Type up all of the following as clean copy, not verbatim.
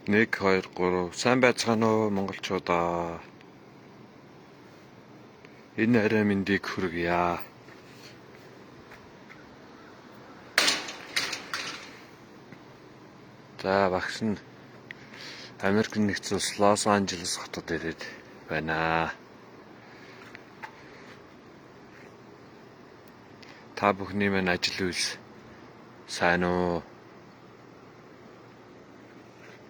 1 2 3 сайн байцгаана уу монголчуудаа. Энэ орой мэндийг хүргье. За багш нь Америк нэгдсэн улс Лос Анжелес хотод ирээд байна. Та бүхний маань ажил үйлс сайн уу?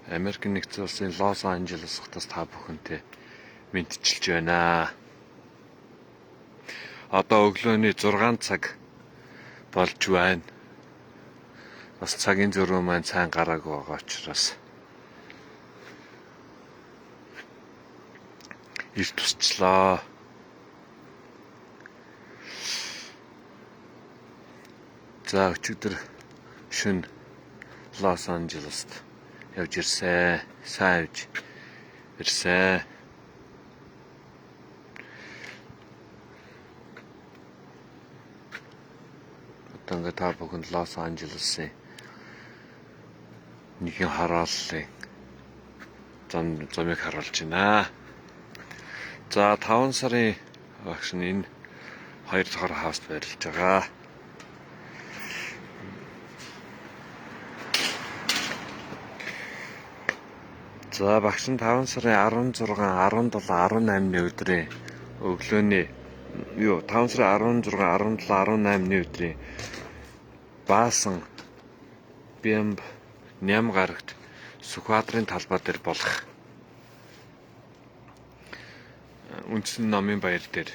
Америк нэгдсэн улсын Лос Анжелес хотоос та бүхэнтэй мэндчилж байна. Одоо өглөөний 6 цаг болж байна. Бас цагийн зөрүү маань сайн гараагүй байгаа учраас эрт тусчлаа. За өчигдөр шөнө Лос Анжелест явж ирсэн. Сайн явж ирсэн. Одоо ингээд та бүхэнд Лос Анжелесын нэгэн харааллын замыг харуулж байна. За 5 сарын багш нь энэ 2 дахь хауст байрлаж байгаа. За багш нь 5 сарын 16, 17, 18-ны өдрийн өглөөний 5 сарын 16, 17, 18-ны өдрийн Баасан Бямб Ням гарагт Сүхбаатарын талбай дээр болох үндсэн номын баяр дээр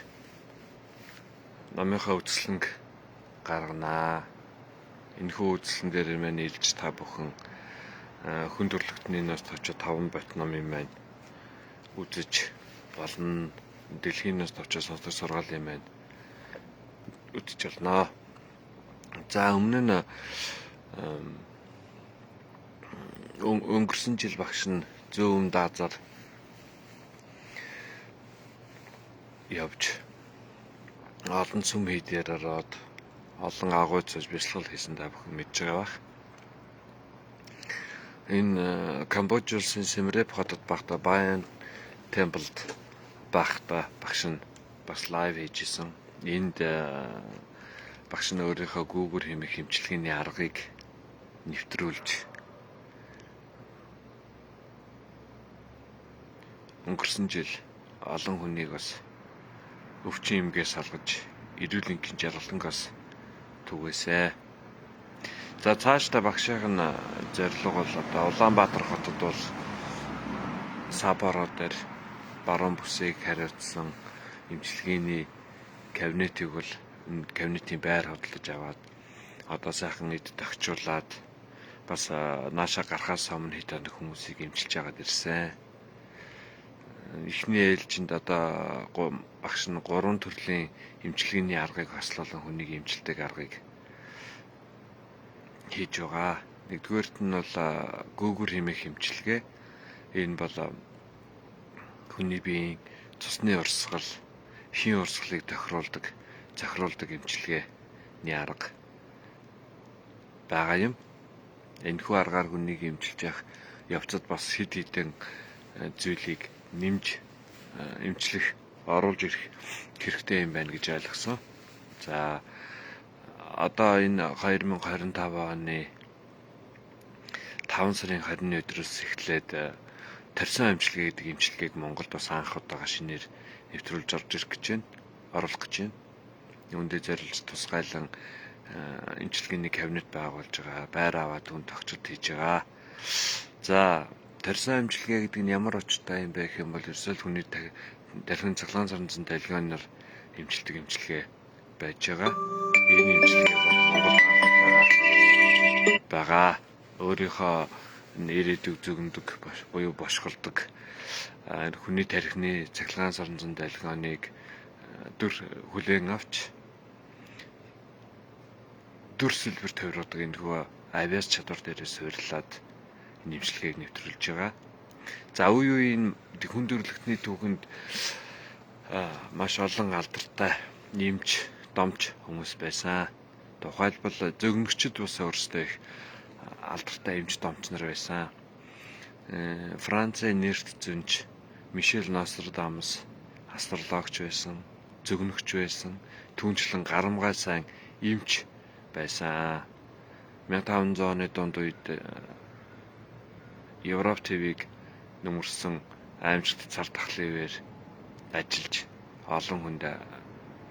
номынхаа үзэсгэлэнг гарганаа. Энэхүү үзэсгэлэн дээр маань илж та бүхэн хүн төрөлхтний нас товчоо 5 бот номын маань үзэж болно. Дэлхийн нас товчоо сонсдог сургаалын маань үзэж болно. За өмнө нь өнгөрсөн жил багш нь зүүн даазаар явж олон сүм хийдээр ороод олон агуй цуж бясалгал хийсэн та бүхэн мэдж байгаа бах. Энэ Камбож улсын Симреп хотод байхдаа Баян Темплд байхдаа багш нь бас live хийж исэн. Энд багш нь өөрийнхөө гүүгүр хэмээх хэмжлэгийн аргыг нэвтрүүлж өнгөрсөн жил олон хүнийг бас өвчин эмгээс салгаж эрүүл энхийн жаргалангаас түгээсэ. За цаашдаа багшийн нь зорилго бол одоо Улаанбаатар хотод бол Саборо дээр баруун бүсийг хариуцсан эмчилгээний кабинетыг бол кабинетийн байр хөдөлж аваад одоо сайхан эд тохижуулаад бас нааша гарахаас өмнө хэд хэдэн хүмүүсийг эмчилж агаад ирсэн. Эхний ээлжинд одоо багш нь 3 төрлийн эмчилгээний аргыг хослуулан хүнийг эмчилдэг аргыг хийж байгаа. Нэгдүгээрт нь бол гүүгүр хэмээх эмчилгээ. Энэ бол хүний биеийн цусны урсгал, хийн урсгалыг тохируулдаг, захируулдаг эмчилгээний арга байгаа юм. Энэхүү аргаар хүнийг эмчилж явах явцад бас хэд хэдэн зүйлийг нэмж эмчлэх, оруулж ирэх хэрэгтэй юм байна гэж ойлгосон. За одоо энэ 2025 оны 5 сарын 20-ны өдрөөс эхлээд тарьсан эмчилгээ гэдэг эмчилгээг Монголд бас анх удаага шинээр нэвтрүүлж орж ирэх гэж байна. Оруулах гэж байна. Үүндээ зориулж тусгайлан эмчилгээний кабинет байгуулж байгаа. Байр аваад түн тогтчод хийж байгаа. За тарьсан эмчилгээ гэдэг нь ямар учиртай юм бэ гэх юм бол ерөөсөө л хүний тархин цахилгаан саранцсан долгионоор эмчилдэг эмчилгээ байж байгаа. Энэ эмчилгээ бол Монголд анх байгаа. Өөрийнхөө ирээдүг зөгнөдөг буюу бошголдог хүний тархины цахилгаан саранцсан долгионыг дүр хүлээн авч дүр сэлбэр тойроодог энэхүү авиас чадвар дээрээ суйрлаад энэ эмчилгээг нэвтрүүлж байгаа. За үе үеийн хүн төрөлхтний түүхэнд маш олон алдартай нэмж домч хүмүүс байсан. Тухайлбал зөгнөгчд бас өөрсдөө их алдартай эмч домч нар байсан. Францын нэрт зөнч Мишель Нострадамус астрологч байсан, зөгнөгч байсан, түүнчлэн гарамгай сайн эмч байсан. 1500 оны дунд үед Европ ТV-г нөмөрсөн аимшигт цар тахлын үеэр ажиллаж олон хүнд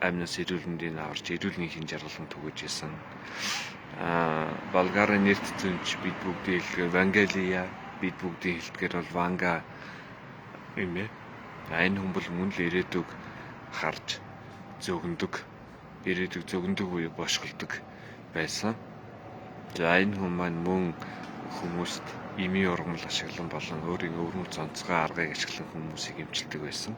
амнаас эрүүл мэндийн аварч эрүүл мэндийн жаргалан түгэж исэн. Болгарын нэрт зөнч бид бүгдийн хэлдгээр Вангелия, бид бүгдийн хэлдгээр бол Ванга юм ээ. Энэ хүн бол мөн л ирээдүг харж зөгнөдөг, ирээдүг зөгнөдөг буюу бошголдог байсан. За энэ хүн маань мөн хүмүүст эмийн ургамал ашиглан болон өөрийн өвөрмөц онцгой аргыг ашиглан хүмүүсийг эмчилдэг байсан.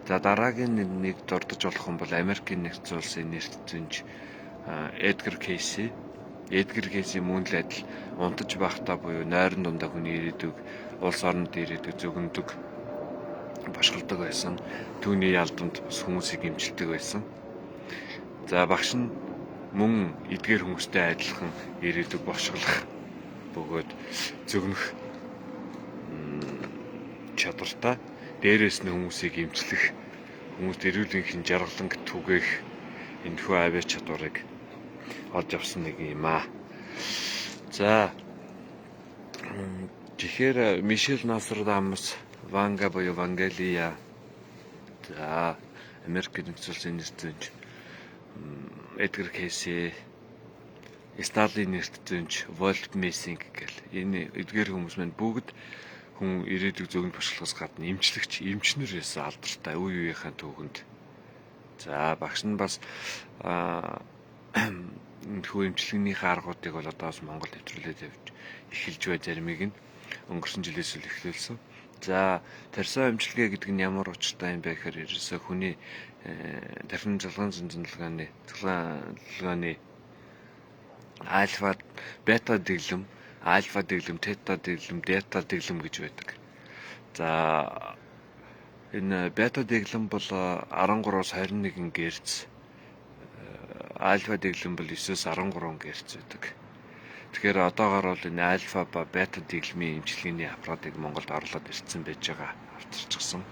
За дараагийн нэг дурдж болох хүн бол Америкийн нэгдсэн улсын нэрт зөнч Эдгар Кейси. Эдгар Кейси мөн л адил унтаж байхдаа буюу нойрон дундаа хүний ирээдүг, улс орнд ирээдүг зөгнөдөг, бошголдог байсан. Түүний ялдамд бас хүмүүсийг эмчилдэг байсан. За багш нь мөн эдгээр хүмүүстэй адилхан ирээдүг бошглох бөгөөд зөгнөх чадвартай. Дээрээс нь хүмүүсийг эмчлэх, хүмүүст эрүүл мэндийн жаргаланг түгээх энэхүү авиа чадварыг олж авсан нэг юм аа. За тэгэхээр Мишель Нострадамус, Ванга буюу Вангелия, за Америк нэгдсэн улсын нэрт зөнч Эдгар Кейси, Сталин нэрт зөнч Вольф Мессинг гэл энэ эдгээр хүмүүс маань бүгд хүн ирээдүг зөгнө бошглохоос гадна эмчлэгч, эмчнэр байсан алдартай үе үеийнхээ түүхэнд. За багш нь бас энэхүү эмчилгээнийхээ аргуудыг бол одоо бас Монгол нэвтрүүлээд явж эхэлж бай, заримыг нь өнгөрсөн жилээс л эхлүүлсэн. За тарьсан эмчилгээ гэдэг нь ямар учиртай юм бэ гэхээр ерөөсөө хүний тархин цахилгаан зөнзөнлөгөөний цахилгаан альфа, бета дэглэм, альфа дэглэм, тета дэглэм, дельта дэглэм гэж байдаг. За энэ бета дэглэм бол 13-аас 21 Гц, альфа дэглэм бол 9-өөс 13 Гц байдаг. Тэгэхээр одоогоор бол энэ альфа ба бета дэглэмийн эмчилгээний аппаратыг Монголд орлоод ирсэн байж байгаа, авчирчихсан.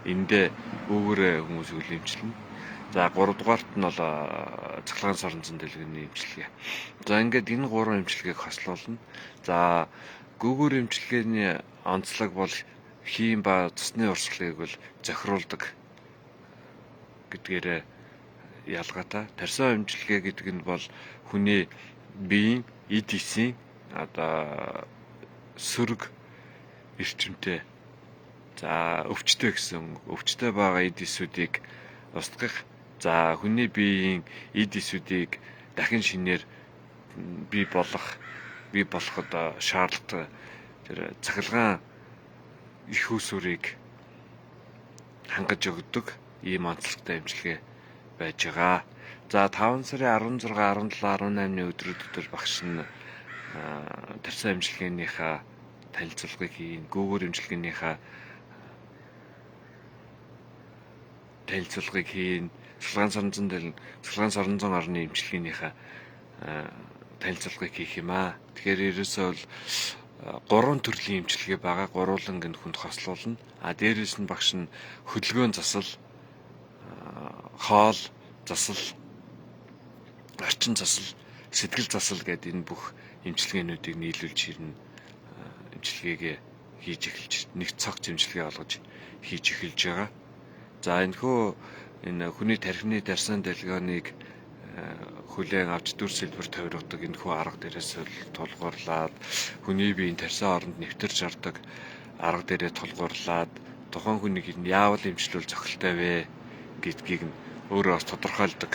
Эндээ үүгээрээ хүмүүс эмчилнэ. За 3 дугаарт нь бол цахилгаан соронзон дэлгэний эмчилгээ. За ингээд энэ гурван эмчилгээг хослуулна. За гүүгүүр эмчилгээний онцлог бол хийм ба цусны урсгалыг бол зохируулдаг гэдгээрээ ялгаатай. Тарьсан эмчилгээ гэдэг нь бол хүний биеийн эд эсийн одоо сөрөг эрчимтэй, за өвчтэй гэсэн өвчтэй байгаа эд эсүүдийг устгах, за хүний биеийн эд эсүүдийг дахин шинээр бий болох, бий болоход шаардлагатай тэр цахилгаан их усүрийг хангаж өгдөг ийм онцлогтой эмчилгээ байж байгаа. За 5 сарын 16, 17, 18-ны өдрүүдэд багш нь тарьсан эмчилгээнийхээ танилцуулгыг хийн, гүүгүүр эмчилгээнийхээ танилцуулгыг хийн, цахилгаан соронзон дээр цахилгаан соронзон орны эмчилгээнийхээ танилцуулгыг хийх юм аа. Тэгэхээр ерөөсөө бол гурван төрлийн эмчилгээ байгаа. Гурван гэнэ хүнд хослуулна. А дээрээс нь багш нь хөдөлгөөн засал, хоол засал, орчин засал, сэтгэл засал гэдэг энэ бүх эмчилгээнүүдийг нийлүүлж хэрнэ эмчилгээгээ хийж эхэлж, нэг цогц эмчилгээ олгож хийж эхэлж байгаа. За энэхүү энэ хүний тархины дарсан дэлгөөнийг хүлээн авч дүр сэлбэр тойрогдог энэхүү арга дээрээс тулгуурлаад хүний биеийн тарьсан оронд нэвтэрч ордог арга дээрээ тулгуурлаад тухайн хүнийг яавал эмчлүүл зохилтой вэ гэдгийг нь өөрөө бас тодорхойлдог.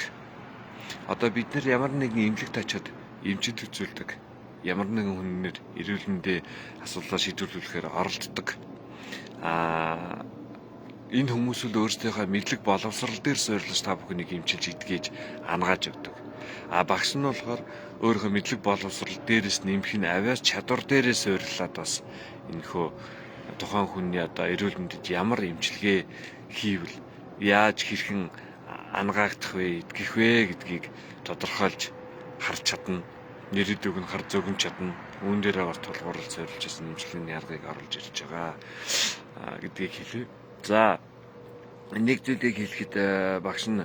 Одоо бид нар ямар нэгэн эмнэлэгт очиод эмчид үзүүлдэг. Ямар нэгэн хүнээр эрүүл мэндийн асуудлаа шийдвэрлэхээр оролддог. Энэ хүмүүс л өөрсдийнхөө мэдлэг боловсрол дээр суурилж та бүхнийг эмчилж эдгэж ангааж өгдөг. А багш нь болохоор өөрийнхөө мэдлэг боловсрол дээрээс нэмэх нь авиас чадвар дээрээ суурилаад бас энэхүү тухайн хүний одоо эрүүл мэндэд ямар эмчилгээ хийвэл яаж хэрхэн ангаагдах вэ, эдгэх вэ гэдгийг тодорхойлж харж чадна. Нэрийдүг нь хар зөгнж чадна. Үүн дээрээ бас тулгуурлаж суурилж исэн эмчилгээний аргыг оруулж ирж байгаа гэдгийг хэлье. За, нэг зүйлийг хэлэхэд багш нь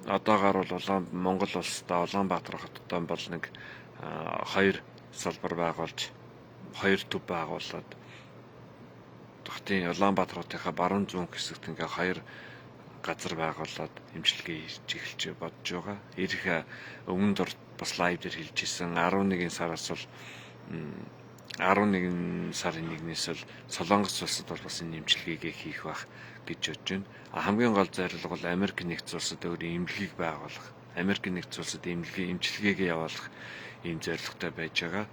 одоогоор бол Улаан Монгол улстай Улаанбаатар хоттой бол нэг хоёр салбар байгуулж, хоёр төв байгуулад хотын Улаанбаатар хотынхаа баруун зүүн хэсэгт ингээ хоёр газар байгуулад эмчилгээ хийж эхэлж бодож байгаа. Ирэх өмнө дурд бас live дээр хэлж исэн, 11 сараас бол, 11 сарын 1-ээс бол Солонгос улсад бол бас энэ эмчилгээгээ хийх байх гэж бодож байна. Хамгийн гол зорилго бол Америк нэгдсэн улсад өөрийн эмнэлгийг байгуулах, Америк нэгдсэн улсад эмчилгээгээ явуулах ийм зорилготой байж байгаа.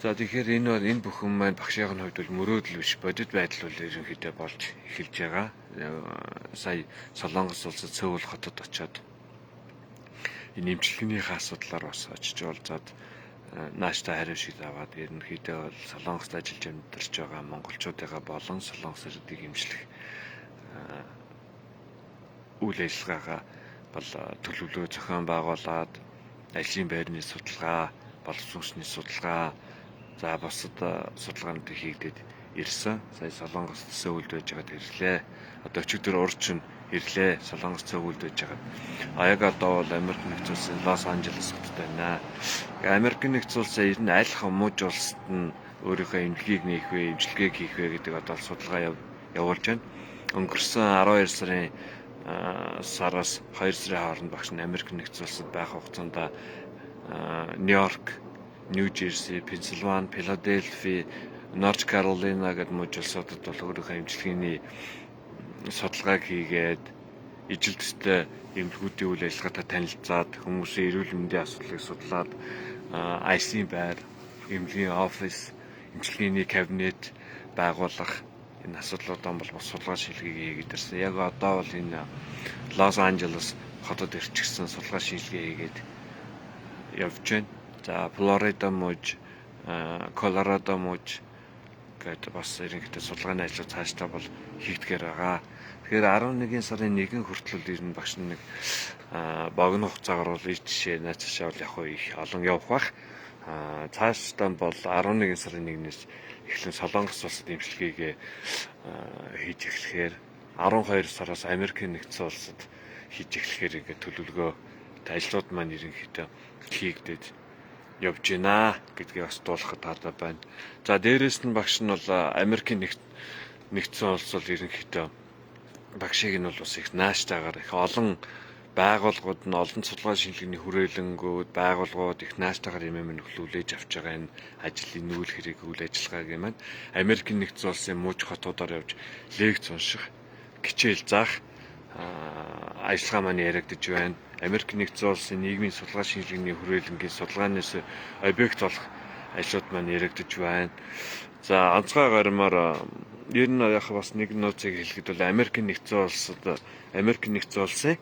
За, тэгэхээр энэ бол энэ бүхэн маань багшийн хувьд бол мөрөөдөл биш, бодит байдал бол ерөнхийдөө болж эхэлж байгаа. Сая Солонгос улсад Сөүл хотод очиод энэ эмчилгээнийхээ асуудлаар бас очиж уулзаад, нааштай хариу шиг аваад, ерөнхийдөө бол Солонгост ажиллаж амьдарч байгаа монголчуудыгаа болон Солонгос иргэдийг эмчлэх үйл ажиллагаагаа бол төлөвлөгөө зохион байгуулад, ажлын байрны судалгаа, боловсон хүчний судалгаа, за бусад судалгаанууд хийгдээд ирсэн. Сая Солонгост Сөүлд байж байгаад ирлээ. Одоо өчигдөр урчин ирлээ. Солонгос Сөүлд байж байгаад. А яг одоо бол Америк нэгдсэн улсын Лос Анжелес хотод байна. Америк нэгдсэн улсын ер нь аль муж улсад нь өөрийнхөө эмнэлгийг нээх вэ, эмчилгээг хийх вэ гэдэг одоо судалгаа явуулж байна. Өнгөрсөн 12 сарын сараас 2 сарын хооронд багш нь Америк нэгдсэн улсад байх хугацаанд Нью-Йорк, Нью Жерси, Пенсильвани, Филадельфи, Норт Каролина гэдэг муж улсуудад бол өөрийнхөө эмчилгээний судалгааг хийгээд, ижил төстэй эмнэлгүүдийн үйл ажиллагаатай танилцаад, хүмүүсийн эрүүл мэндийн асуудлыг судлаад, ICU байр, эмнэлгийн офис, эмчилгээний кабинет байгуулах энэ асуудлуудаа бол бас судалгаа шинжилгээг хийгээд ирсэн. Яг одоо бол энэ Лос Анжелес хотод ирчихсэн, судалгаа шинжилгээ хийгээд явж байна. За, Флорида мужи, Колорадо мужи гэдэг бас ерөнхийдөө судалгааны ажил цаашдаа бол хийгдэхээр байгаа. Тэгэхээр 11 сарын 1 хүртэл ер нь багш нэг богино хугацаагаар бол ий жишээ наа цаашаа бол яг их олон явах бах. Цаашдаа бол 11 сарын 1-ээс эхлэн Солонгос улсад эмчилгээгээ хийж эхлэхээр, 12 сараас Америкийн нэгдсэн улсад хийж эхлэхээр ингээд төлөвлөгөө ажлууд маань ерөнхийдөө хийгдээд явж байна гэдгийг бас дуулахад таатай байна. За, дээрэс нь багш нь бол Америкийн нэгдсэн улс бол ерөнхийдөө багшийг нь бол бас их нааштайгаар их олон байгууллагууд нь, олон судалгаа шинжилгээний хүрээлэнгүүд, байгууллагууд их нааштайгаар юм юм нөхлүүлээж авч байгаа энэ ажлын нүүл хэрэг үйл ажиллагааг юм маань Америкийн нэгдсэн улсын муж хотуудаар явж лекц унших, хичээл заах ажиллагаа маань яригдж байна. Америк нэгдсэн улсын нийгмийн судалгаа шинжилгээний хүрээлэнгийн судалгаанаас объект болох ажлууд маань яригдж байна. За, онцгой гармаар ер нь яг бас нэг нууцыг хэлэхэд бол Америк нэгдсэн улсад Америк нэгдсэн улсын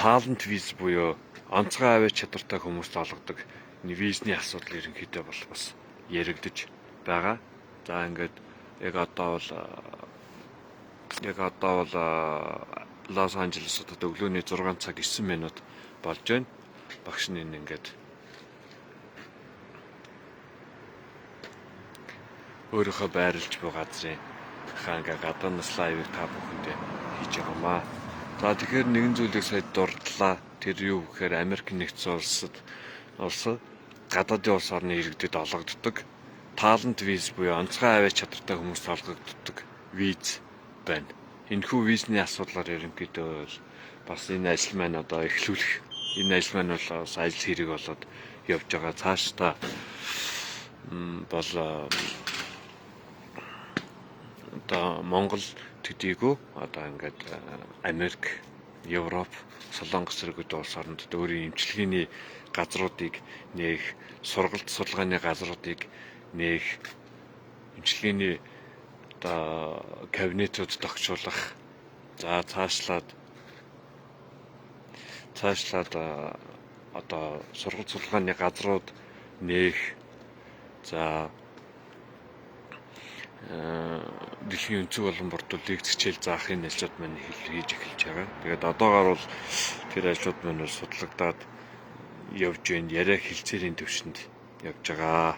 talent виз буюу онцгой авиа чадвартай хүмүүст олгодог визний асуудал ерөнхийдөө бол бас яригдж байгаа. За, ингээд яг одоо бол Лос Анжелес хотод өглөөний 6 цаг 9 минут болж байна. Багш нь энэ ингээд өөрийнхөө байрлаж буй газрын хаа ингээ гадаанаас live ыг та бүхэндээ хийж байгаамаа. За, тэгэхээр нэгэн зүйлийг сая дурдлаа. Тэр юу гэхээр Америк нэгдсэн улс гадаадын улс орны иргэдэд олгогддог talent виз буюу онцгой авиа чадвартай хүмүүст олгогддог виз байна. Энэхүү визний асуудлаар ерөнхийдөө бол бас энэ ажил маань одоо эхлүүлэх, энэ ажил маань бол бас ажил хэрэг болоод явж байгаа. Цаашдаа бол одоо Монгол төдийгүй одоо ингээд Америк, Европ, Солонгос зэрэг улс орнод өөрийн эмчилгээний газруудыг нээх, сургалт судалгааны газруудыг нээх, эмчилгээний одоо кабинетууд тогтчуулах, за цаашлаад одоо сургалт судалгааны газрууд нээх, за дэлхийн өнцөг болон бүрдүүлгийг хичээл заахын ажлууд маань хийж эхэлж байгаа. Тэгээд одоогоор бол тэр ажлууд маань бол судлагдаад явж байна. Яриа хэлцээрийн төвшөнд явж байгаа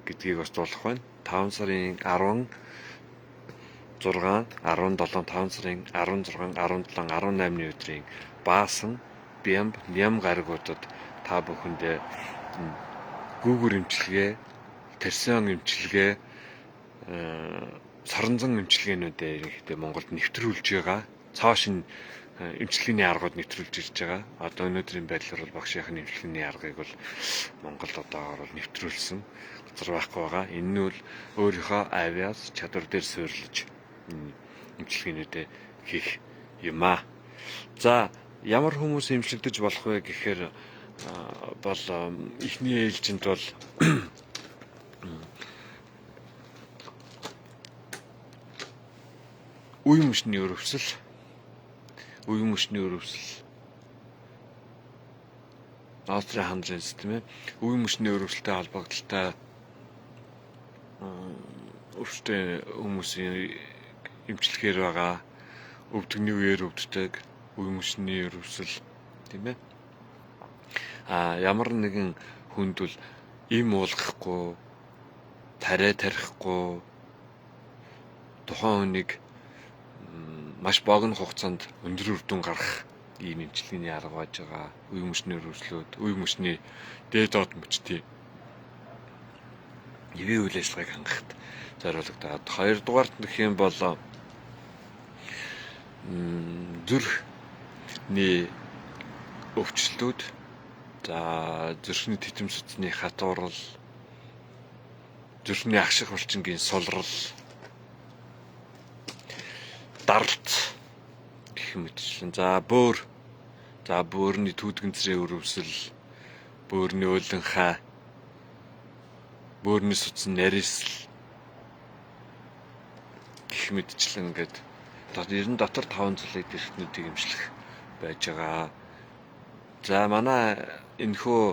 гэдгийг бас дуулах байна. 5 сарын 16, 17, 5 сарын 16, 17, 18-ны өдрийн Баасан, Бямб, Ням гаригуудад та бүхэндээ гүүгүр эмчилгээ, тарьсан эмчилгээ, соронзон эмчилгээнүүдээ ерөнхийдөө Монголд нэвтрүүлж байгаа. Цоо шинэ эмчилгээний аргууд нэвтрүүлж ирж байгаа. Одоо өнөөдрийн байдлаар бол багшийн эмчилгээний аргыг бол Монголд одоогоор бол нэвтрүүлсэн газар байхгүй байгаа. Энэ нь бол өөрийнхөө авиас чадвар дээр суйрлаж эмчилгээнүүдээ хийх юм аа. За, ямар хүмүүс эмчлэгдэж болох вэ гэхээр бол эхний ээлжинд бол үе мөчний өрөвсөл, үе мөчний өрөвсөл, Австрийн хандрын тийм ээ, үе мөчний өрөвсөлтэй холбогдлолтой өвчтэй хүмүүсийн эмчлэхээр байгаа, өвдөгний үеэр өвддөг, үе мөчний өрөвсөл тийм ээ. А ямар нэгэн хүнд бол им уулгахгүй, тариа тарихгүй, тухайн хүнийг маш богино хугацаанд өндөр үр дүн гаргах ийм эмчилгээний арга байж байгаа. Үе мөчний өрөвслүүд, үе мөчний дээд доод мөчтэй хэвийн үйл ажиллагааг хангахад зориулагдаад. Хоёрдугаарт нөх юм бол зүрхний өвчлөлүүд, за зүрхний титэм судасны хатуурал, зүрхний агших булчингийн сулрал, даралт гэх мэтчлэн. За бөөр, за бөөрний түүдгэн цэрээ өрөвсөл, бөөрний уйланхай, бөөрний судсан нарийсэл гэх мэтчлэн ингээд ер нь дотор 5 зүйлийг эрхтнүүдийг эмчлэх байж байгаа. За манай энэхүү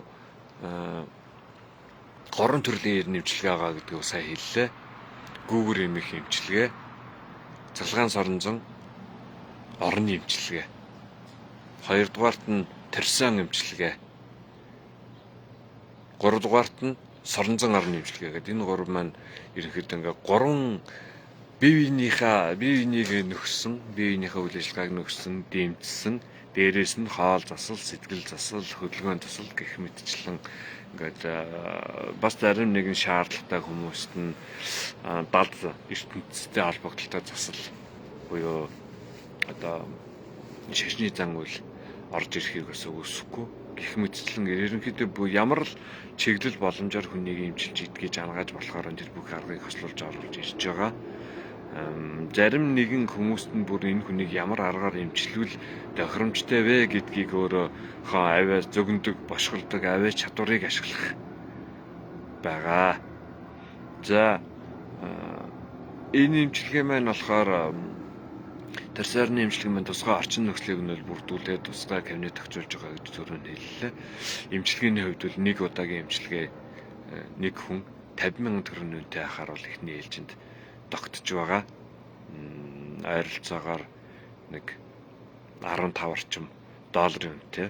3 төрлийн ер нь эмчилгээ байгаа гэдгийг сая хэллээ. Гүүгэр эмэх эмчилгээ, цахилгаан соронзон орны эмчилгээ. Хоёрдугаарт нь тарьсан эмчилгээ. Гуравдугаарт нь соронзон орны эмчилгээ гэдэг. Энэ гурав маань ерөнхийдөө ингээ гурван бие биенийхээ бие биенийг нөхсөн, бие биенийхээ үйл ажиллагааг нөхсөн, дэмжсэн, дээрээс нь хоол засал, сэтгэл засал, хөдөлгөөн засал гэх мэтчлэн ингээд бас зарим нэгэн шаардлагатай хүмүүст нь далд ертөнцтэй холбогдлолтой засал буюу одоо шашны зан үйл орж ирэхийг бас үгүйсэхгүй гэх мэтчлэн ерөнхийдөө ямар л чиглэл боломжоор хүнийг эмчилж идгийж ангааж болохоор тэр бүх аргыг хослуулж оруулж ирж байгаа. Зарим нэгэн хүмүүст нь бүр энэ хүнийг ямар аргаар эмчлвэл тохиромжтой вэ гэдгийг өөрөө хоо авиас зөгндөг, бошголдог авиа чадварыг ашиглах байгаа. За энэ эмчилгээ маань болохоор тарьсаарны эмчилгээ маань тусгай орчин нөхцөлийг нь бол бүрдүүлээд тусгай кабинет зохицуулж байгаа гэж түрүүнд хэллээ. Эмчилгээний хувьд бол нэг удаагийн эмчилгээ нэг хүн 50,000 төгрөгийн үнэтэй ахаар бол эхний ээлжинд тогтож байгаа. Ойролцоогоор нэг 15 орчим долларын үнэтэй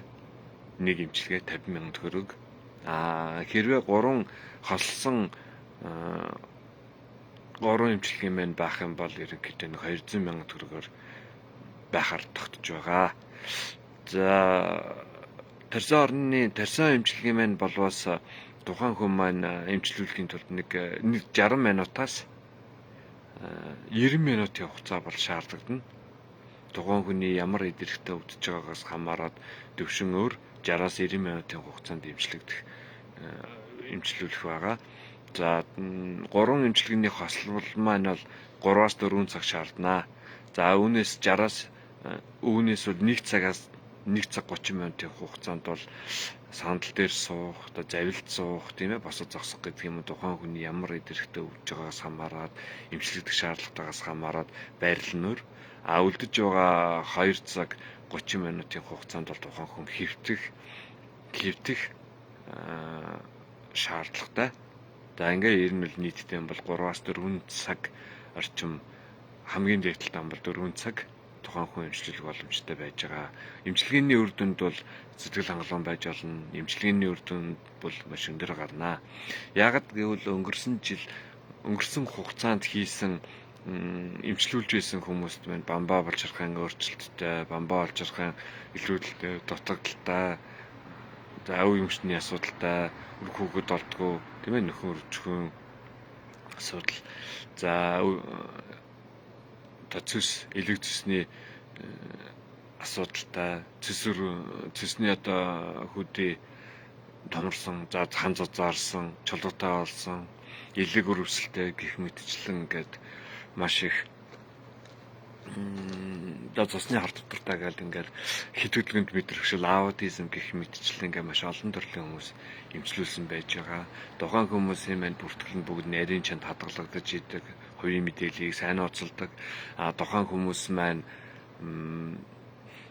нэг эмчилгээ 50,000 төгрөг. Аа хэрвээ гурван холсон гурван эмчилгээ маань байх юм бол ерөнхийдөө нэг 200,000 төгрөгөөр байхаар тогтож байгаа. За тарьсан орны тарьсан эмчилгээ маань болвоос тухайн хүн маань эмчлүүлэхийн тулд нэг 60 минутаас 90 минутын хугацаа бол шаардлагадна. Тухайн хүний ямар эд эрхтэй өвдөж байгаагаас хамаарат төвшин өөр 60-аас 90 минутын хугацаанд эмчлэгдэх эмчлүүлэх байгаа. За гурван эмчилгээний хослол маань бол 3-аас 4 цаг шаарднаа. За үүнээс 60-аас үүнээс бол 1 цагаас 1 цаг 30 минутын хугацаанд бол сандал дээр суух, одоо завилд суух, тийм ээ, босоо зогсох гэдэг юм уу, тухайн хүний ямар эд эрхтэй өвдөж байгаагаас хамаарат, эмчлэгдэх шаардлагатайгаас хамаарат байрлал нь өөр. А үлдэж байгаа 2 цаг 30 минутын хугацаанд бол тухайн хүн хэвтэх шаардлагатай. За ингээ ер нь бол нийтдээ бол 3-аас 4 цаг орчим, хамгийн дээд талд бол 4 цаг тухайн хүн эмчлэх боломжтой байж байгаа. Эмчилгээний үр дүнд бол сэтгэл хангалуун байж болно. Эмчилгээний үр дүнд бол маш өндөр гарна. Яагад гэвэл өнгөрсөн жил, өнгөрсөн хугацаанд хийсэн, эмчлүүлж байсан хүмүүст маань бамбаа болчирхайн өөрчлөлттэй, бамбаа болчирхайн илрүүлэлтэй, дутагдaltaй, за ав юмшны асуудалтай, үр хүүхэд олдгоо, тийм ээ, нөхөн өржихөн асуудал. За одоо цөс, элэг цөсний асуудалтай, цөсөр цөсний одоо хөдөө томорсон, за хан зузаарсан, чулуутай болсон, элэг өрөвсөлтэй гэх мэтчлэн ингээд маш их, одоо цусны хар дутартай гэл ингээл хит хөдөлгөнд мэдрэгшил, аутизм гэх мэтчлэн ингээ маш олон төрлийн хүмүүс эмчлүүлсэн байж байгаа. Тухайн хүмүүсийн маань бүртгэл нь бүгд нарийн чанд хадгалагдаж идэг, хувийн мэдээллийг сайн нууцладаг. А тухайн хүмүүс маань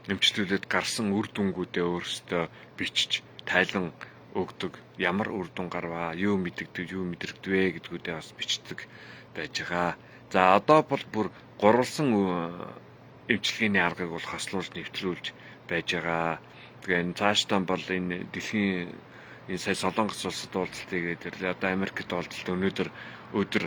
эмчлүүлээд гарсан үр дүнгуудээ өөрсдөө бичиж тайлан өгдөг. Ямар үр дүн гарваа, юу мэдэгдэв, юу мэдрэгдэв гэдгүүдээ бас бичдэг байж байгаа. За одоо бол бүр гурвалсан эмчилгээний аргыг бол хослуулж нэвтрүүлж байж байгаа. Тэгээ энэ цаашдаа бол энэ дэлхийн энэ сая Солонгос улсад уулзалт хийгээд ирлээ. Одоо Америкт уулзалт өнөөдөр өдөр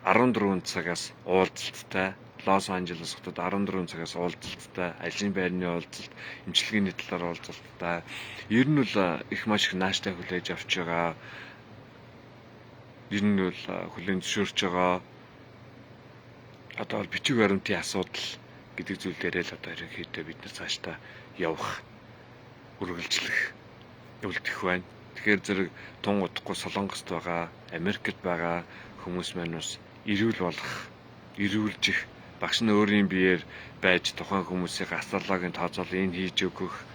14 цагаас уулзалттай, Лос Анжелес хотод 14 цагаас уулзалттай, ажлын байрны уулзалт, эмчилгээний талаар уулзалттай. Ер нь бол их маш их нааштай хүлээж авч байгаа. Ер нь бол хүлээн зөвшөөрч байгаа. Одоо бол бичиг баримтын асуудал гэдэг зүйл дээрээ л одоо ерөнхийдөө бид нар цаашдаа явах, үргэлжлэх, үлдэх байна. Тэгэхээр зэрэг тун удахгүй Солонгост байгаа, Америкт байгаа хүмүүс маань бас эрүүл болох, эрүүлжих, багш нь өөрийн биеэр байж тухайн хүмүүсийг астрологийн тооцоол энэ хийж өгөх,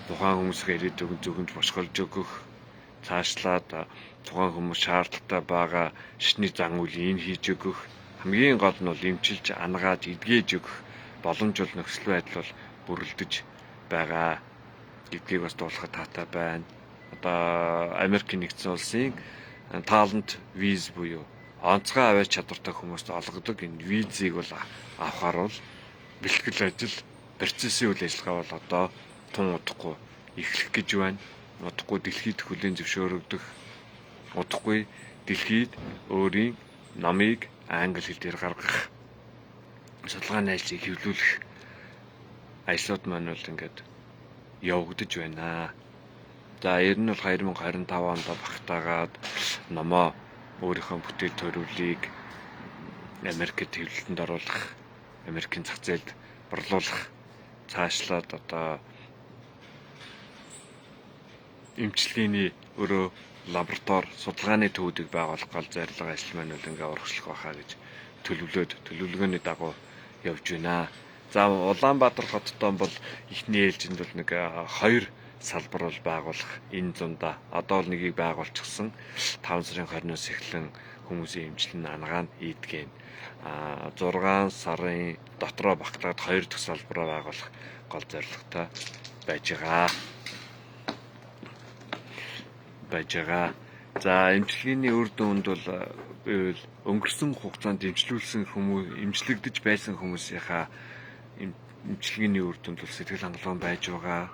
тухайн хүмүүсийн ирээдүйн зөвгөмж бошголж өгөх, цаашлаад тухайн хүмүүс шаардлагатай байгаа шатны зан үйл энэ хийж өгөх, хамгийн гол нь бол эмчилж, ангааж, эдгэж өгөх боломж бол нөхцөл байдал бол бүрэлдэж байгаа гэдгийг бас дуулахад таатай байна. Одоо Америкийн нэгдсэн улсын talent виз буюу онцгой авиач чадвартай хүмүүст олгодог энэ визийг бол авахар бол бэлтгэл ажил, процессын үйл ажиллагаа бол одоо тун удахгүй эхлэх гэж байна. Удахгүй дэлхийд хүлээн зөвшөөрөгдөх, удахгүй дэлхийд өөрийн номыг англи хэл дээр гаргах, судалгааны ажлыг хэвлүүлэх ажлууд маань бол ингээд явагдаж байна. За ер нь бол 2025 онд багтаагаад номоо, өөрийнхөө бүтээл төрөвлийг Америкт хэвлэлтэнд оруулах, Америкийн зах зээлд борлуулах, цаашлаад одоо эмчилгээний өөрөө лаборатори, судалгааны төвүүдийг байгуулах гол зорилго ажил маань бол ингээ урагшлах байхаа гэж төлөвлөөд, төлөвлөгөөний дагуу явж байна. За Улаанбаатар хоттой бол эхний ээлжинд бол нэг хоёр салбар бол байгуулах энэ зунда одоо л нэгийг байгуулчихсан. 5 сарын 20-оос эхлэн хүмүүсийн эмчлэн ангаан ийдгэн. А 6 сарын дотроо багтаад хоёр дахь салбараа байгуулах гол зорилготой байж байгаа. За эмчилгээний үр дүнд бол өнгөрсөн хугацаанд эмчлүүлсэн хүмүүс, эмчлэгдэж байсан хүмүүсийнхаа эмчилгээний үр дүнд бол сэтгэл хангалуун байж байгаа.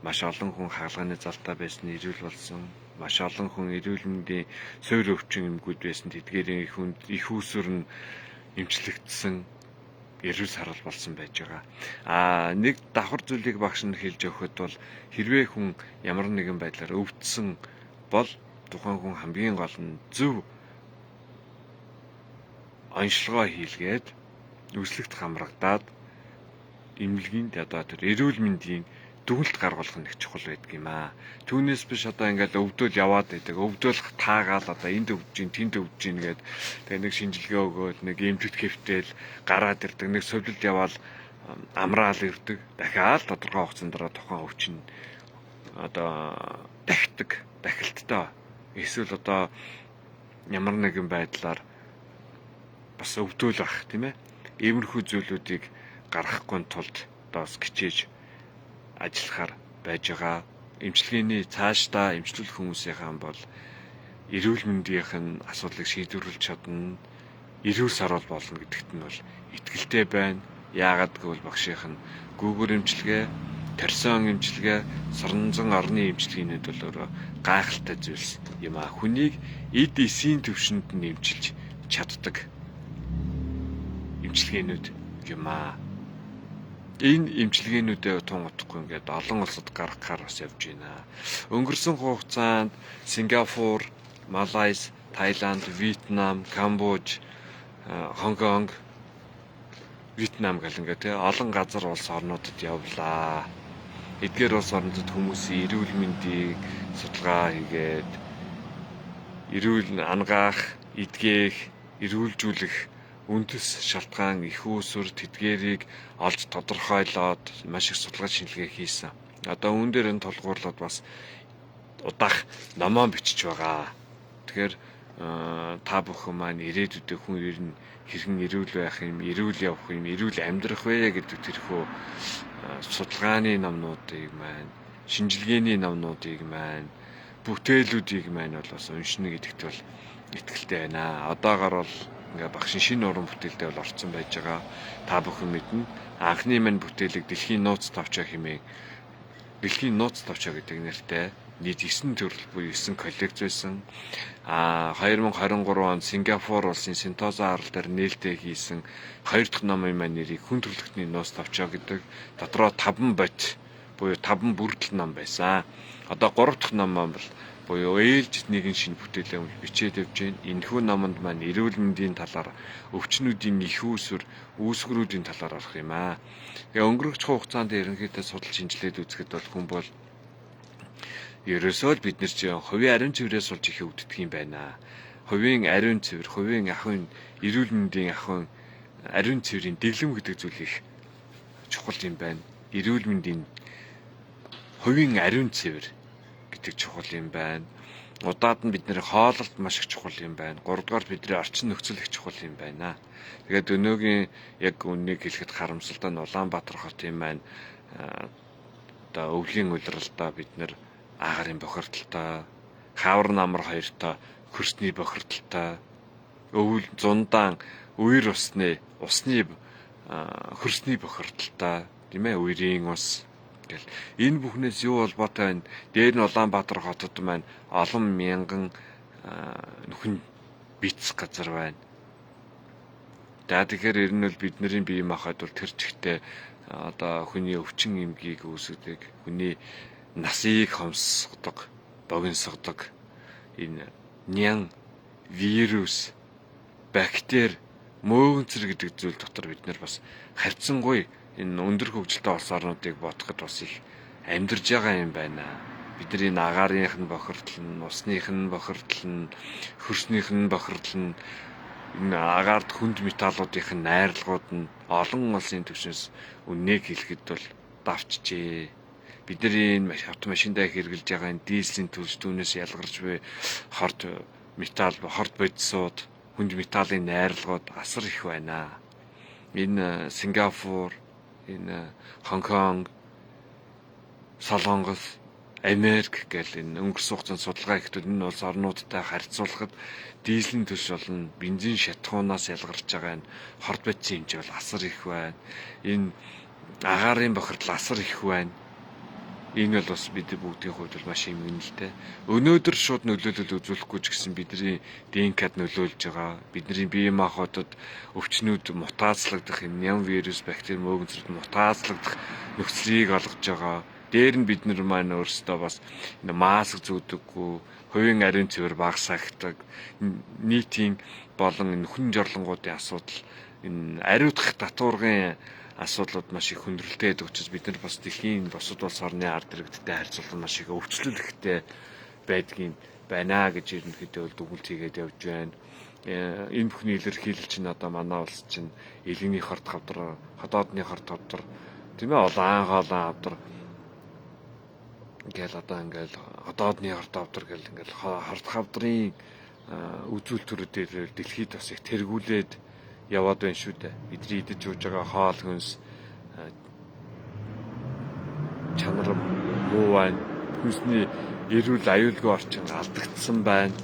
Маш олон хүн хагалгааны залтаа байсан эрүүл болсон. Маш олон хүн эрүүл мэндийн суур өвчин эмгүүд байсан тэдгээрийн их үүсвэр нь эмчлэгдсэн, эрүүл сарвал болсон байж байгаа. А нэг давхар зүйлийг багш нь хэлж өгөхөд бол хэрвээ хүн ямар нэгэн байдлаар өвдсөн бол тухайн хүн хамгийн гол нь зөв онцлогоо хийлгээд үүслэгт хамрагдаад эмнэлгийн одоо тэр эрүүл мэндийн дүгнэлт гаргуулах нь их чухал байдаг юм аа. Түүнээс биш одоо ингээл өвдөөл яваад байдаг. Өвдөөл таагаал одоо энд өвдөж гин, тэнд өвдөж гин гээд тэгээ нэг шинжилгээ өгөөл, нэг эмчит хэвтэл гараад ирдэг, нэг совилд яваал амраал ирдэг. Дахиад тодорхой хугацаанд дараа тухайн өвчин одоо дахидаг, дахилттай. Эсвэл одоо ямар нэгэн байдлаар бас өвдөөл байх, тийм ээ. Иймэрхүү зүйлүүдийг гаргахгүй тулд одоо бас хичээж ажиллахаар байж байгаа. Эмчилгээний цаашдаа эмчлүүлэх хүмүүсийнхаа бол эрүүл мэндийнх нь асуудлыг шийдвэрлэж чадна, эрүүл саруул болно гэдэгт нь бол итгэлтэй байна. Яагаад гэвэл багшийнх нь гүүгүр эмчилгээ, торсон эмчилгээ, соронзон орны эмчилгээнүүд бол өөрөө гайхалтай зүйлс юм аа. Хүнийг эд эсийн төвшөнд нь эмчилж чаддаг эмчилгээнүүд юм аа. Энэ эмчилгээнүүдээ тун утгагүй ингээд олон улсад гаргахаар бас явж байна. Өнгөрсөн хугацаанд Сингапур, Малайз, Таиланд, Вьетнам, Камбож, Хонконг, Вьетнам гэл ингээд тий олон газар улс орнуудад явлаа. Эдгээр улс орнуудад хүмүүсийн эрүүл мэндийг судалгаа хийгээд эрүүл ангаах, эдгээх, эрүүлжүүлэх үндэс шалтгаан их үүсвэр тэдгээрийг олж тодорхойлоод маш их судалгаа шинжилгээ хийсэн. Одоо үүн дээр нь тулгуурлаад бас удаах номоо бичиж байгаа. Тэгэхээр та бүхэн маань ирээдүйдээ хүн ер нь хэрхэн эрүүл байх юм, эрүүл явах юм, эрүүл амьдрах вэ гэдэг тэрхүү судалгааны номнуудыг маань, шинжилгээний номнуудыг маань, бүтээлүүдийг маань бол бас уншина гэдэгт бол итгэлтэй байна. Одоогор бол ингээ багшин шинэ уран бүтээлдээ бол орцсон байж байгаа. Та бүхэн мэднэ. Анхны маань бүтээлийг Дэлхийн нууц товчоо хэмээн Дэлхийн нууц товчоо гэдэг нэртэй нийт 9 төрөл буюу 9 коллекц байсан. 2023 онд Сингапур улсын Сентоза арал дээр нээлттэй хийсэн хоёр дахь номын маань нэрийг Хүн төрөлхтний нууц товчоо гэдэг. Дотроо 5 бот буюу 5 бүрдэл ном байсан. Одоо 3 дахь ном маань бол буюу ээлжид нэгэн шинэ бүтээлээ бичээд явж байна. Энэхүү номонд маань эрүүл мэндийн талаар, өвчнүүдийн их үүсвэр, үүсгэрүүдийн талаар орох юм аа. Тэгээ өнгөрөх хугацаанд ерөнхийдөө судалж шинжилээд үзэхэд бол хүн бол ерөөсөө л бид нар чи хувийн ариун цэврээс болж их өвддөг юм байна. Хувийн ариун цэвэр, хувийн ахуйн эрүүл мэндийн ахуйн ариун цэврийн дэглэм гэдэг зүйл их чухал юм байна. Эрүүл мэндийн хувийн ариун цэвэр гэдэг чухал юм байна. Удаад нь бидний хоололт маш их чухал юм байна. Гуравдугаар бидний орчин нөхцөл их чухал юм байна. Тэгээд өнөөгийн яг үннийг хэлэхэд харамсалтай нь Улаанбаатар хотын маань одоо өвлийн улиралдаа бид нэр агарын бохирдолтой, хавар намар хоёртой хөрсний бохирдолтой, өвөл зундаан үер усны хөрсний бохирдолтой, тийм ээ, үерийн ус гэл энэ бүхнээс юу холбоотой байна? Дээр нь Улаанбаатар хотод маань олон мянган нөхөн битс газар байна. За тэгэхээр ер нь бол бидний бие махбод бол тэр чигтээ одоо хүний өвчин эмгийг үүсгэдэг, хүний насыг хомсгодог, богиносгодог энэ нян вирус, бактери, мөөгөнцөр гэдэг зүйл дотор бид нар бас харьцангуй энэ өндөр хөгжилтэй улс орнуудыг бодоход бас их амьдарж байгаа юм байна. Бидний энэ агаарынх нь бохирдол нь, усных нь бохирдол нь, хөрснийх нь бохирдол нь, энэ агаарт хүнд металлуудын найрлагууд нь олон улсын түвшнээс үннийг хэлэхэд бол давчжээ. Бидний энэ автомашиндаа хэрэглэж байгаа энэ дизелийн төлж түүнээс ялгарч буй хорт металл, хорт бодисууд, хүнд металлын найрлагууд асар их байна. Энэ Сингапур, энэ Хонконг, Солонгос, Америк гэл энэ өнгөрсөн хугацаанд судалгаа хийхдээ энэ улс орнуудтай харьцуулахад дизелийн төлш болон бензин шатхуунаас ялгарч байгаа энэ хорт бодисын хэмжээ бол асар их байна. Энэ агаарын бохирдол асар их байна. Энэ бол бас бид бүгдийн хувьд бол маш эмгэнэлтэй. Өнөөдөр шууд нөлөөлөл үзүүлэхгүй ч гэсэн бидний ДНК-д нөлөөлж байгаа. Бидний бие махбодод өвчнүүд мутацлагдах, энэ ням вирус, бактери, мөөгөнцрөд мутацлагдах нөхцөлийг олгож байгаа. Дээр нь бид нар маань өөрсдөө бас маск зүүдэггүй, хувийн ариун цэвэр багасгагдаг, нийтийн болон нөхөн жорлонгуудын асуудал, энэ ариутгах татваргын асуудлууд маш их хүндрэлтэй байдаг учраас бид нар бас дэлхийн бусад улс орны ард иргэдтэй харьцуулахад маш их өвчлөл ихтэй байдгийн байна гэж ерөнхийдөө бол дүгнэлт хийгээд явж байна. Энэ бүхний илэрхийлэл чинь одоо манай улс чинь элэгний хорт хавдар, хотоодны хорт хавдар, тийм ээ, улаан хоолон хавдар гэл одоо ингээл хотоодны хорт хавдар гэл ингээл хорт хавдрын үзүүлэлтүүдээр дэлхийд бас их тэргүүлээд яваад байна шүү дээ. Бидний идэж ууж байгаа хоол хүнс чанар муу байна. Хүнсний эрүүл аюулгүй орчин алдагдсан байна.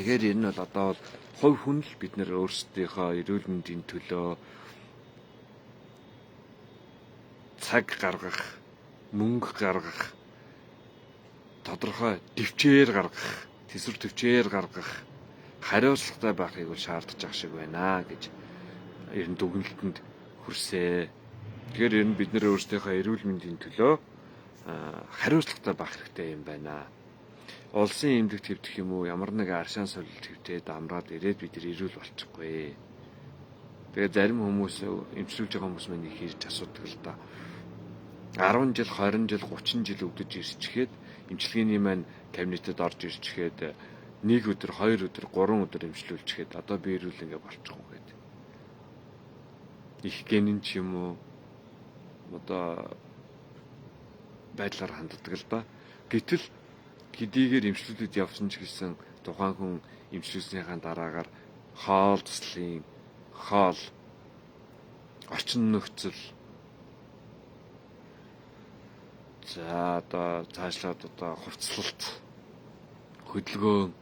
Тэгэхээр энэ бол одоо бол хувь хүн л бид нэр өөрсдийнхөө эрүүл мэндийн төлөө цаг гаргах, мөнгө гаргах, тодорхой төвчээр гаргах, тэсвэр төвчээр гаргах, хариуцлагатай байхыг бол шаардж байгаа шиг байна гэж ер нь дүгнэлтэнд хүрсээ. Тэгэхээр ер нь бид нэр өөрсдийнхөө эрүүл мэндийн төлөө хариуцлагатай байх хэрэгтэй юм байна. Улсын эмнэлэг твдэх юм уу, ямар нэгэн аршаан солилт твдээд амраад ирээд бид нар эрүүл болчихгүй. Тэгээ зарим хүмүүс эмчилж байгаа хүмүүс маань их ирж асуудаг л да. 10 жил, 20 жил, 30 жил өвдөж ирчихээд эмчилгээний маань кабинетэд орж ирчихээд нэг өдөр, хоёр өдөр, гурван өдөр эмчлүүлчихэд одоо би эрүүл ингээ болчихгүй гэдэг. Их генэн ч юм уу одоо байдлаар ханддаг л да. Гэтэл хэдийгээр эмчлүүлээд явсан ч гэсэн тухайн хүн эмчлүүлснийхаа дараагаар хоол туслын хоол, орчин нөхцөл, за одоо цаашлаад одоо хувцлалт, хөдөлгөөн,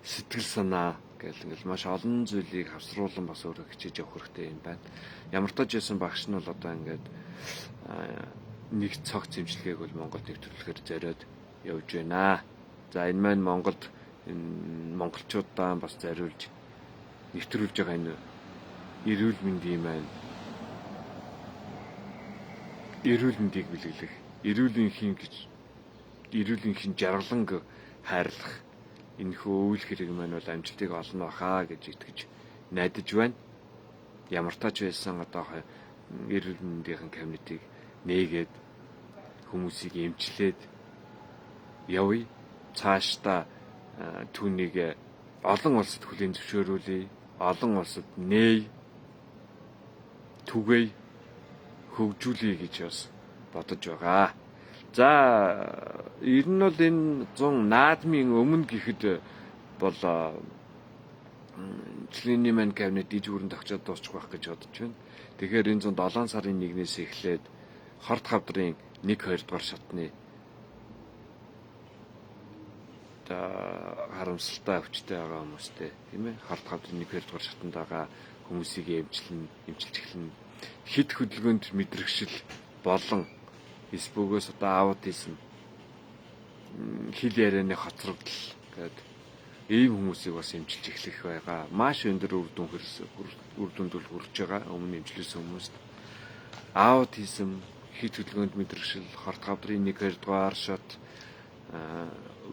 сэтгэл санаа гэл ингээл маш олон зүйлийг хавсруулан бас өөрөө хичээж явах хэрэгтэй юм байна. Ямар ч байсан багш нь бол одоо ингээд нэг цогц эмчилгээг бол Монголд нэвтрүүлэхээр зориод явж байна. За энэ маань Монголд энэ монголчуудаа бас зориулж нэвтрүүлж байгаа энэ эрүүл мэндийн маань эрүүл мэндийг бэлэглэх, эрүүлийн гэж эрүүлийн жаргаланг хайрлах энэхүү үйл хэрэг маань бол амжилтыг олно хаа гэж итгэж найдаж байна. Ямар тач байсан одоо эрүүл мэндийн кабинетыг нээгээд хүмүүсийг эмчлээд явъя. Цаашдаа түүнийг олон улсад хүлээн зөвшөөрүүлье, олон улсад нээе, түгээе, хөгжүүлье гэж бас бодож байгаа. За ер нь бол энэ 100 наадмын өмнө гэхэд бол членийн маань кабинет иж бүрэн тогтцоод дуусчих байх гэж бодож байна. Тэгэхээр энэ 107 сарын 1-ээс эхлээд хорт хавдрын 1 2 дугаар шатны харамсалтай өвчтэй байгаа хүмүүстэй тийм ээ хорт хавдрын 1 2 дугаар шатанд байгаа хүмүүсийг эмчилж эхэлнэ. Хит хөдөлгөөнд мэдрэгшил болон эс бөгөөс одоо аутизм, хэл ярианы хоцрогдол гэдэг ийм хүмүүсийг бас эмчилж эхлэх байгаа. Маш өндөр үр дүн үр дүнд хүрч байгаа өмнө эмчилсэн хүмүүст. Аутизм, хит хөдөлгөөнд мэдрэгшил, хорт хавдрын 1 2 дугаар шат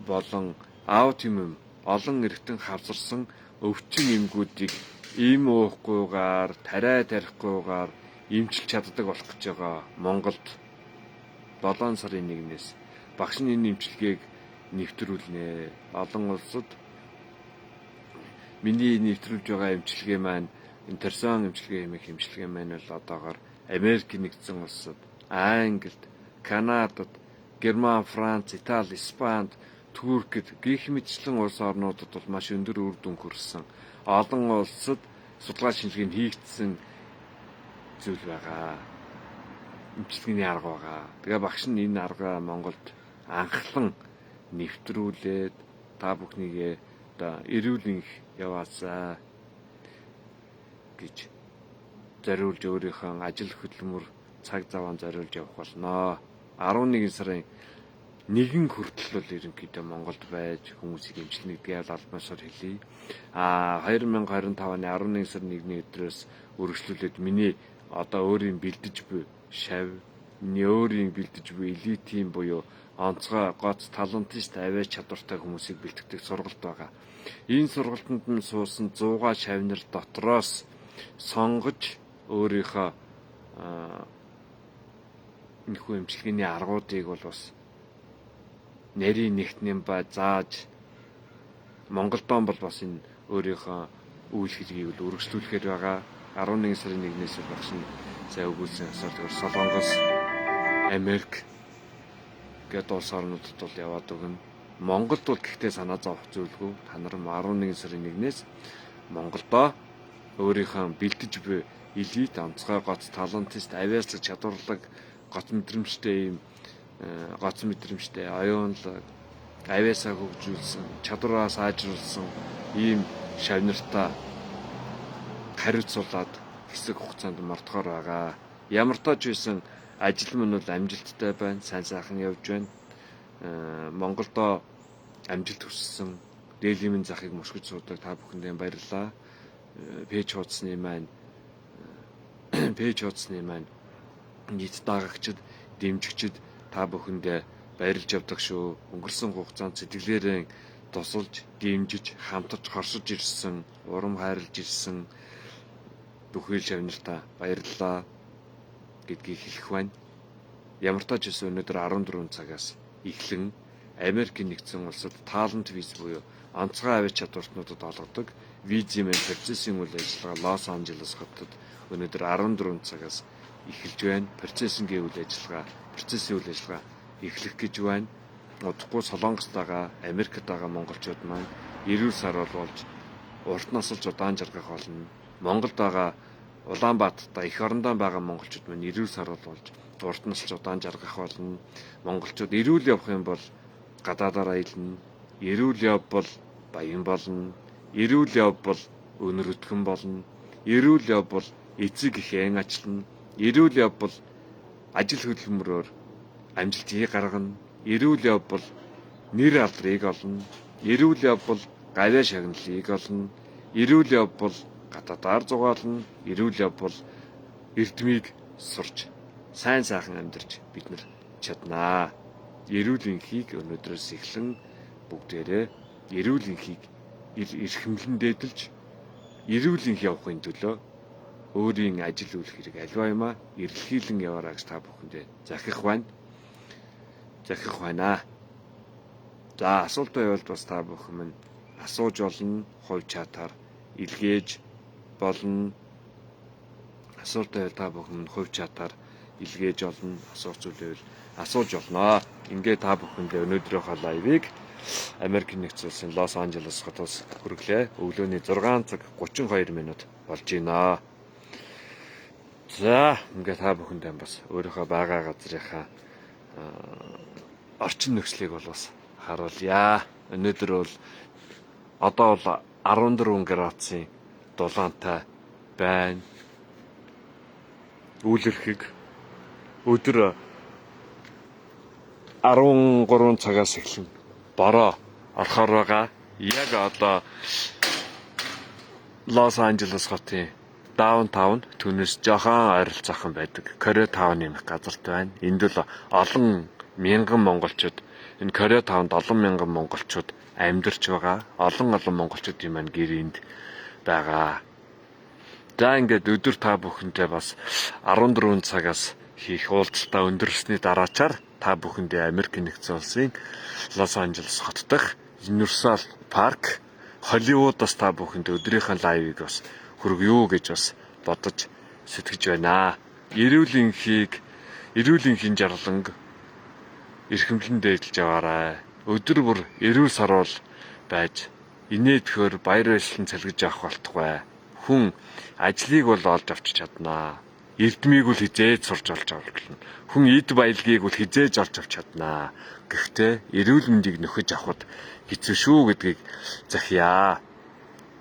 болон аутизм олон эргэтэн хавзарсан өвчин эмгүүдийг эм уухгүйгээр, тариа тарихгүйгээр эмчилж чаддаг болох гэж байгаа. Монголд 7 сарын 1-ээс багш нь энэ эмчилгээг нэвтрүүлнэ. Олон улсад миний нэвтрүүлж байгаа эмчилгээ маань энэ торсон эмчилгээ хэмээх эмчилгээ маань бол одоогоор Америк нэгдсэн улсад, Англид, Канадад, Герман, Франц, Итали, Испанд, Туркид гэх мэтчлэн улс орнуудад бол маш өндөр үр дүн хүрсэн. Олон улсад судалгаа шинжилгээнд хийгдсэн зүйл байгаа. Эмчилгээний арга байгаа. Тэгээ багш нь энэ аргаа Монголд анхлан нэвтрүүлээд та бүхнийгээ одоо эрүүл энх яваасаа гэж зориулж өөрийнхөө ажил хөдөлмөр цаг заваа зориулж явах болно. 11 сарын 1 хүртэл бол ерөнхийдөө Монголд байж хүмүүсийг эмчилнэ гэдгийг албан ёсоор хэлье. А 2025 оны 11 сарын 1-ний өдрөөс үргэлжлүүлээд миний одоо өөрийн бэлдэж буй шав, миний өөрийн бэлдэж буй элитийн буюу онцгой гоц талантист авиа чадвартай хүмүүсийг бэлтгэдэг сургалт байгаа. Энэ сургалтанд нь суусан 100 шавнар дотроос сонгож өөрийнхөө энэхүү эмчилгээний аргуудыг бол бас нарийн нэгтнэн ба зааж Монголдон бол бас энэ өөрийнхөө үйл хэргийг бол үргэлжлүүлэхээр байгаа. 11 сарын 1-ээс багш нь сая өгүүлсэн ёсоор тэгэхээр Солонгос, Америк гэдэг улс орнуудад бол яваад өгнө. Монголд бол гэхдээ санаа зовох зүйлгүй. Та нар 11 сарын 1-ээс Монголдоо өөрийнхөө бэлдэж буй элит, онцгой гоц, талантист, авиаслаг, чадварлаг, гоц мэдрэмжтэй ийм гоц мэдрэмжтэй, оюунлаг, Авиасаа хөгжүүлсэн, чадвараа сайжруулсан ийм шавнартаа хариуцуулаад хэсэг хугацаанд мартахаар байгаа. Ямар ч байсан ажил мань бол амжилттай байна, сайн сайхан явж байна. Монголдо амжилт хүссэн дээлийн захыг мөшгөж суудаг та бүхэндээ баярлалаа. Page хуудасны маань page хуудасны маань нийт дагагчид, дэмжигчид та бүхэндээ баярлж явдаг шүү. Өнгөрсөн хугацаанд сэтгэлээрээ тусалж, дэмжиж, хамтарч хорсож ирсэн, урам хайрлаж ирсэн бүхий л шавнартаа баярлалаа гэдгийг хэлэх байна. Ямар ч байсан өнөөдөр 14 цагаас эхлэн Америкийн нэгдсэн улсад talent виз буюу онцгой авиа чадвартнуудад олгодог визийн маань процессын үйл ажиллагаа Лос Анжелес хотод өнөөдөр 14 цагаас эхэлж байна. Процессингийн үйл ажиллагаа, процессын үйл ажиллагаа эхлэх гэж байна. Удахгүй Солонгост байгаа, Америкт байгаа монголчууд маань эрүүл саруул болж урт насалж удаан жаргах болно. Монголд байгаа, Улаанбаатарт, эх орондоо байгаа монголчууд маань эрүүл саруул болж урт насалж удаан жаргах болно. Монголчууд эрүүл явах юм бол гадаадаар аялна. Эрүүл явбал баян болно. Эрүүл явбал өнөр өтгөн болно. Эрүүл явбал эцэг эхэн ачлана. Эрүүл явбал ажил хөдөлмөрөөр амжилтыг гаргана. Эрүүл явбал нэр алдрыг олно. Эрүүл явбал гавьяа шагналыг олно. Эрүүл явбал гадаадаар зугаална. Эрүүл явбал эрдмийг сурч сайн сайхан амьдарч бид нар чаднаа. Эрүүл энхийг өнөөдрөөс эхлэн бүгдээрээ эрүүл энхийг эрхэмлэн дээдэлж, эрүүл энх явахын төлөө өөрийн ажил үйл хэрэг аливаа юмаа эрэлхийлэн яваарай гэж та бүхэндээ захих байна. Захих байна. За, асуулт байвал бас та бүхэн минь асууж болно, хувь чатаар илгээж болно. Асуулт байвал та бүхэн минь хувь чатаар илгээж болно. Асуух зүйл байвал асууж болно. Ингээ та бүхэндээ өнөөдрийнхөө live ыг Америк нэгдсэн улсын Лос Анжелес хотоос хүргэлээ. Өглөөний 6 цаг 32 минут болж байна. За, ингээ та бүхэндээ бас өөрийнхөө байгаа газрынхаа орчин нөхцөлийг бол бас харуулъя. Өнөөдөр бол одоо бол 14 градусын дулаантай байна. Үлэрхэг өдөр 13 цагаас эхлэн бороо орохоор байгаа. Яг одоо Лос Анжелес хотын downtown, түүнээс жоохон ойролцоохон байдаг Koreatown нэмэх газарт байна. Энд л олон мянган монголчууд, энэ Koreatown-д олон мянган монголчууд амьдарч байгаа. Олон олон монголчуудын маань гэр энд байгаа. За, ингээд өдөр та бүхэнтэй бас 14 цагаас хийх уулзалтаа өндөрлсөний дараачаар та бүхэндээ Америк нэгдсэн улсын Лос Анжелес хот дахь Universal Park, Холливуудаас та бүхэнд өдрийнхөө live ыг бас хүргье гэж бас бодож сэтгэж байна. Эрүүл энхийг, эрүүл энхийн жарланг эрхэмлэн дээдэлж яваарай. Өдөр бүр эрүүл саруул байж инээдхөр баяр баясгалан цалгиж явах болтугай. Хүн ажлыг бол олж авч чаднаа. Эрдмийг бол хэзээ ч сурч олж авах. Хүн эд баялагийг бол хэзээ ч олж авч чаднаа. Гэхдээ эрүүл мэндийг нөхөж авахд хэцүү шүү гэдгийг захиа.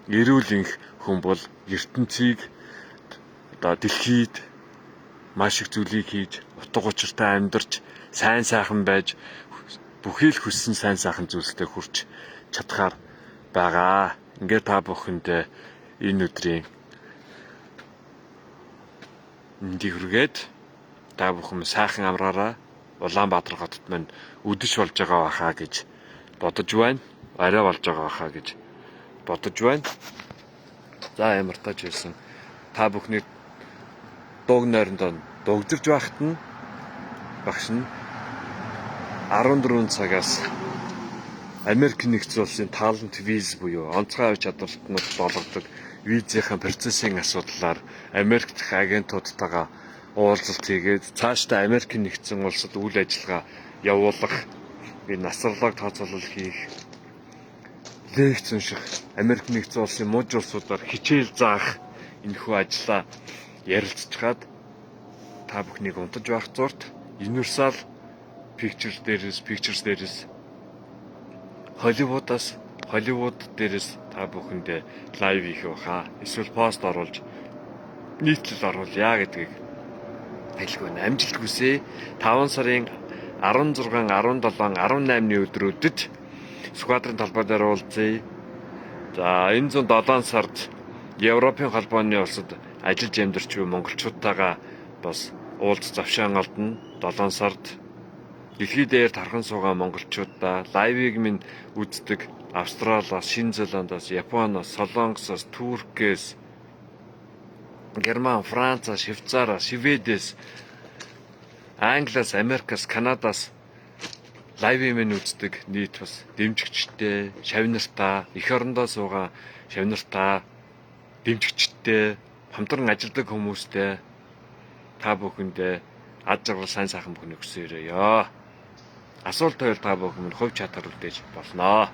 Эрүүл энх хүн бол ертөнцийг, одоо дэлхийд маш их зүйлийг хийж, утга учиртай амьдарч, сайн сайхан байж, бүхий л хүссэн сайн сайхан зүйлстэй хүрч чадхаар байгаа. Ингээд та бүхэнд энэ өдрийн мэндийг хүргээд, та бүхэн сайхан амраараа. Улаанбаатар хотод маань үдэш болж байгаа байхаа гэж бодож байна. Арай болж байгаа байхаа гэж бодож байна. За, ямар тач байсан та бүхний дууг нойрондоо дугжирж байхад нь багш нь 14 цагаас Америк нэгдсэн улсын talent виз буюу онцгой авч чадвартнууд олгодог визийн процессын асуудлаар Америк дахь агентуудтайгаа уулзалт хийгээд, цаашдаа Америк нэгдсэн улсад үйл ажиллагаа явуулах, энэ насарлаг тооцоолол хийх, лекц унших, Америк нэгдсэн улсын муж улсуудаар хичээл заах энэхүү ажлаа ярилцчихаад та бүхнийг унтаж байх зуурт Universal Pictures дээрээс Холливуудаас, Холливуд дээрээс та бүхэндээ live хийх байхаа. Эсвэл пост оруулж нийтлэл оруулъя гэдгийг хэлэх байна. Амжилт хүсье. 5 сарын 16, 17, 18-ны өдрүүдэд Сүхбаатарын талбай дээр уулзъя. За, энэ 107 сард Европын холбооны улсад ажиллаж амьдарч буй монголчуудтайгаа бас уулз завшаан олдоно. 7 сард дэлхий дээр тархан суугаа монголчуудаа, live ыг минь үздэг Австралиас, Шинэ Зеландаас, Японоос, Солонгосоос, Туркээс, Герман, Францаас, Швейцараас, Шведээс, Англиас, Америкаас, Канадаас live ыг минь үздэг нийт бас дэмжигчтэй, шавнартаа, эх орондоо суугаа шавнартаа, дэмжигчтэй, хамтран ажилладаг хүмүүстэй та бүхэндээ ад жаргал, сайн сайхан бүхнийг хүсэн ерөөе. Асуулт байвал та бүхэн минь хувь chat аар үлдээж болно.